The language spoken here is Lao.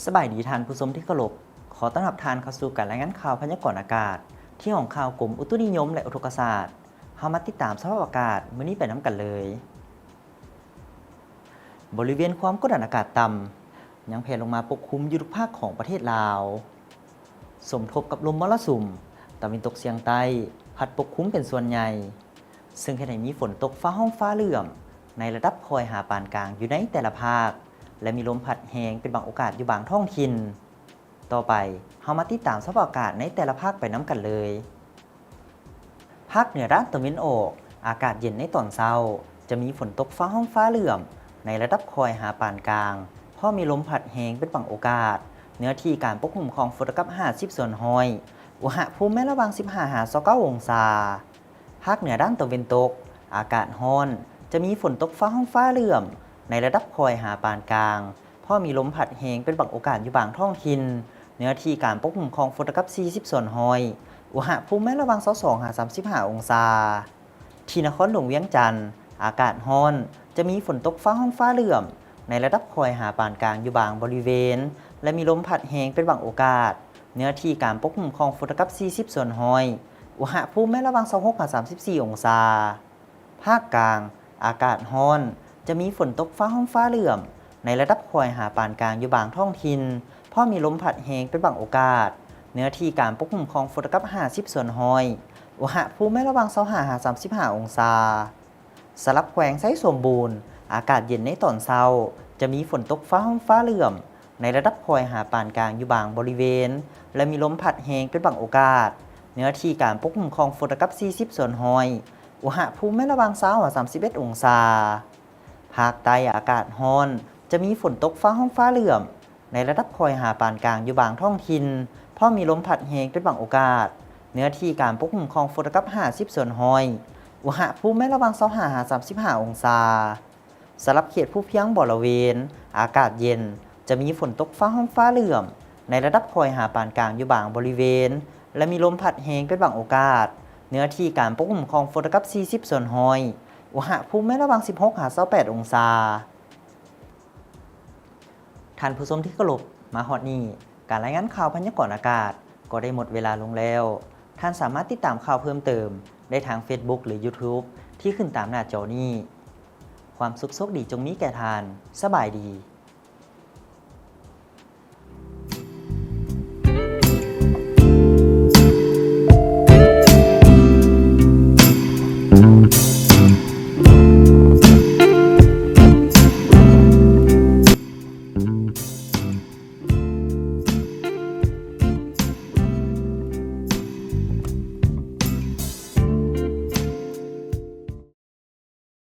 ສະບາຍດີທ່ານຜູ້ຊົມທີ່ເຄົາລົບ. ຂໍຕ້ອນຮັບທ່ານເຂົ້າສູ່ການລາຍງານຂ່າວພະຍາກອນອາກາດ ທີ່ຫ້ອງຂ່າວກົມອຸຕຸນິຍົມ ແລະ ອຸທົກກະສາດ. ເຮົາມາຕິດຕາມສະພາບອາກາດມື້ນີ້ໄປນຳກັນເລີຍ. ບໍລິເວນຄວາມກົດດັນອາກາດຕ່ຳ ຍັງແຜ່ລົງມາປົກຄຸມຢູ່ທຸກພາກຂອງປະເທດລາວ. ສົມທົບກັບລົມມໍລະສຸມຕາເວັນຕົກສຽງໃຕ້ ພັດປົກຄຸມເປັນສ່ວນໃຫຍ່, ເຊິ່ງເຮັດໃຫ້ມີຝົນຕົກຟ້າຮ້ອງຟ້າເຫຼື້ອມ ໃນລະດັບຄ່ອຍຫາປານກາງຢູ່ໃນແຕ່ລະພາກ ແລະ ມີລົມພັດແຮງເປັນບາງໂອກາດຢູ່ບາງທ້ອງຖິ່ນ. ຕໍ່ໄປ, ເຮົາມາຕິດຕາມສະພາບອາກາດໃນແຕ່ລະພາກໄປນຳກັນເລີຍ. ພາກເໜືອດ້ານຕາເວັນອອກ, ອາກາດເຢັນໃນຕອນເຊົ້າ, ຈະມີຝົນຕົກຟ້າຮ້ອງຟ້າເຫຼື້ອມ ໃນລະດັບຄ່ອຍຫາປານກາງ, ພ້ອມມີລົມພັດແຮງເປັນບາງໂອກາດ. ເນື້ອທີ່ການປົກຄຸມຂອງຝົນເທົ່າກັບຫ້າສິບສ່ວນຮ້ອຍ, ອຸນຫະພູມແມ່ນລະຫວ່າງສິບຫ້າຫາຊາວເກົ້າອົງສາ. ພາກເໜືອດ້ານຕາເວັນຕົກ, ອາກາດຮ້ອນ, ຈະມີຝົນຕົກຟ້າຮ້ອງຟ້າເຫຼື້ອມ ໃນລະດັບຄ່ອຍຫາປານກາງ, ພ້ອມມີລົມພັດແຮງເປັນບາງໂອກາດຢູ່ບາງທ້ອງຖິ່ນ. ເນື້ອທີ່ການປົກຄຸມຂອງຝົນເທົ່າກັບສີ່ສິບສ່ວນຮ້ອຍ, ອຸນຫະພູມແມ່ນລະຫວ່າງຊາວສອງຫາສາມສິບຫ້າອົງສາ. ທີ່ນະຄອນຫຼວງວຽງຈັນ, ອາກາດຮ້ອນ, ຈະມີຝົນຕົກຟ້າຮ້ອງຟ້າເຫຼື້ອມ ໃນລະດັບຄ່ອຍຫາປານກາງຢູ່ບາງບໍລິເວນ ແລະ ມີລົມພັດແຮງເປັນບາງໂອກາດ. ເນື້ອທີ່ການປົກຄຸມຂອງຝົນເທົ່າກັບສີ່ສິບສ່ວນຮ້ອຍ, ອຸນຫະພູມແມ່ນລະຫວ່າງຊາວຫົກຫາສາມສິບສີ່ອົງສາ. ພາກກາງ, ອາກາດຮ້ອນ, ຈະມີຝົນຕົກຟ້າຮ້ອງຟ້າເຫຼື້ອມ ໃນລະດັບຄ່ອຍຫາປານກາງຢູ່ບາງທ້ອງຖິ່ນ, ພ້ອມມີລົມພັດແຮງເປັນບາງໂອກາດ. ເນື້ອທີ່ການປົກຄຸມຂອງຝົນເທົ່າກັບຫ້າສິບສ່ວນຮ້ອຍ, ອຸນຫະພູມແມ່ນລະຫວ່າງຊາວຫ້າຫາສາມສິບຫ້າອົງສາ. ສຳລັບແຂວງໄຊສົມບູນ, ອາກາດເຢັນໃນຕອນເຊົ້າ, ຈະມີຝົນຕົກຟ້າຮ້ອງຟ້າເຫຼື້ອມ ໃນລະດັບຄ່ອຍຫາປານກາງຢູ່ບາງບໍລິເວນ ແລະ ມີລົມພັດແຮງເປັນບາງໂອກາດ. ເນື້ອທີ່ການປົກຄຸມຂອງຝົນເທົ່າກັບສີ່ສິບສ່ວນຮ້ອຍ, ອຸນຫະພູມແມ່ນລະຫວ່າງຊາວຫາສາມສິບເອັດອົງສາ. ພາກໃຕ້ອາກາດຮ້ອນ, ຈະມີຝົນຕົກຟ້າຮ້ອງຟ້າເຫຼື້ອມ ໃນລະດັບຄ່ອຍຫາປານກາງຢູ່ບາງທ້ອງຖິ່ນ, ພ້ອມມີລົມພັດແຮງເປັນບາງໂອກາດ. ເນື້ອທີ່ການປົກຄຸມຂອງຝົນເທົ່າກັບຫ້າສິບສ່ວນຮ້ອຍ, ອຸນຫະພູມແມ່ນລະຫວ່າງຊາວຫ້າຫາສາມສິບຫ້າອົງສາ. ສຳລັບເຂດພູພຽງບໍລະເວນ, ອາກາດເຢັນ, ຈະມີຝົນຕົກຟ້າຮ້ອງຟ້າເຫຼື້ອມ ໃນລະດັບຄ່ອຍຫາປານກາງຢູ່ບາງບໍລິເວນ ແລະ ມີລົມພັດແຮງເປັນບາງໂອກາດ. ເນື້ອທີ່ການປົກຄຸມຂອງຝົນເທົ່າກັບສີ່ສິບສ່ວນຮ້ອຍ, ອຸນຫະພູມແມ່ນລະຫວ່າງສິບຫົກຫາຊາວແປດອົງສາ. ທ່ານຜູ້ຊົມທີ່ເຄົາລົບ, ມາຮອດນີ້, ການລາຍງານຂ່າວພະຍາກອນອາກາດກໍໄດ້ໝົດເວລາລົງແລ້ວ. ທ່ານສາມາດຕິດຕາມຂ່າວເພີ່ມເຕີມໄດ້ທາງ Facebook ຫຼື YouTube ທີ່ຂຶ້ນຕາມໜ້າຈໍນີ້. ຄວາມສຸກໂຊກດີຈົ່ງມີແກ່ທ່ານ. ສະບາຍດີ.